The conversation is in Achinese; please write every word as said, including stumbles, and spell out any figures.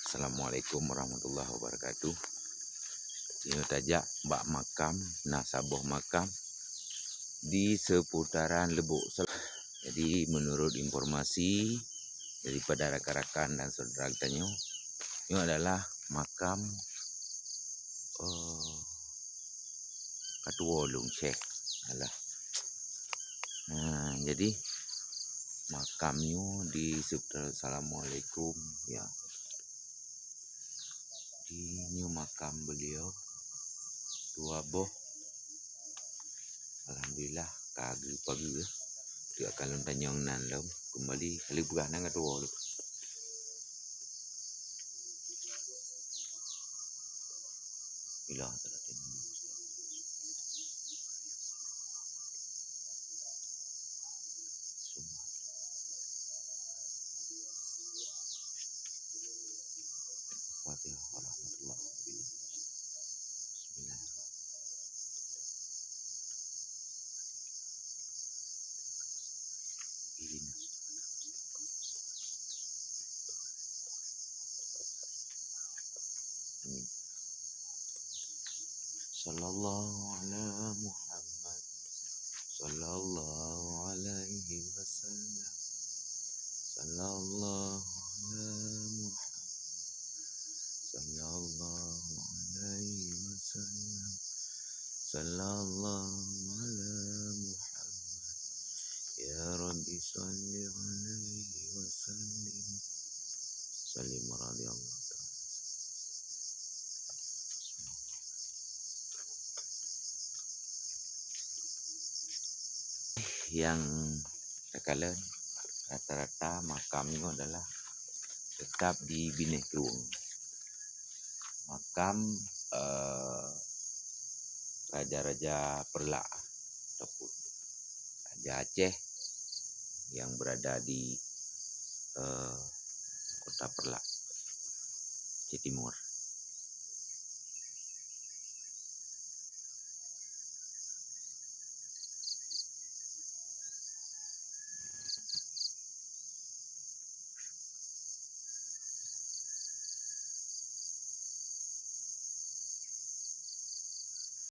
Assalamualaikum warahmatullahi wabarakatuh. Nyoe tajak bak makam, na saboh makam di seputaran Lubuk Sel-, jadi, menurut informasi daripada rakan-rakan dan saudara kita nyoe, nyoe adalah makam, eh, katuwo lôn Syekh. Alah. Nah, jadi makam nyoe di seputaran, assalamualaikum, ya. Di nyoe makam beliau dua boh. Alhamdulillah, ka geupageue. Teuk akan lôn tanyong nan lom kembali. Ka lheueh peugah nan katuwo lom. Bila Fatihah warahmatullahi wabarakatuh. Bismillahirrahmanirrahim. Ihdinas siratal mustaqim. Amin. Sallallahu ala Muhammad. Sallallahu alaihi wasallam. Sallallahu ala Muhammad. Sallallahu alaihi wasallam. Sallallahu ala Muhammad. Ya Rabbi, salli alaihi wasallim. Sallim radhiyallahu ta'ala. Nyang takalon, rata-rata makam nyoe adalah teutap di Binéh Krueng. Makam, eh, raja-raja Peureulak ataupun Raja Aceh yang berada di, eh, Kota Peureulak, Aceh Timur.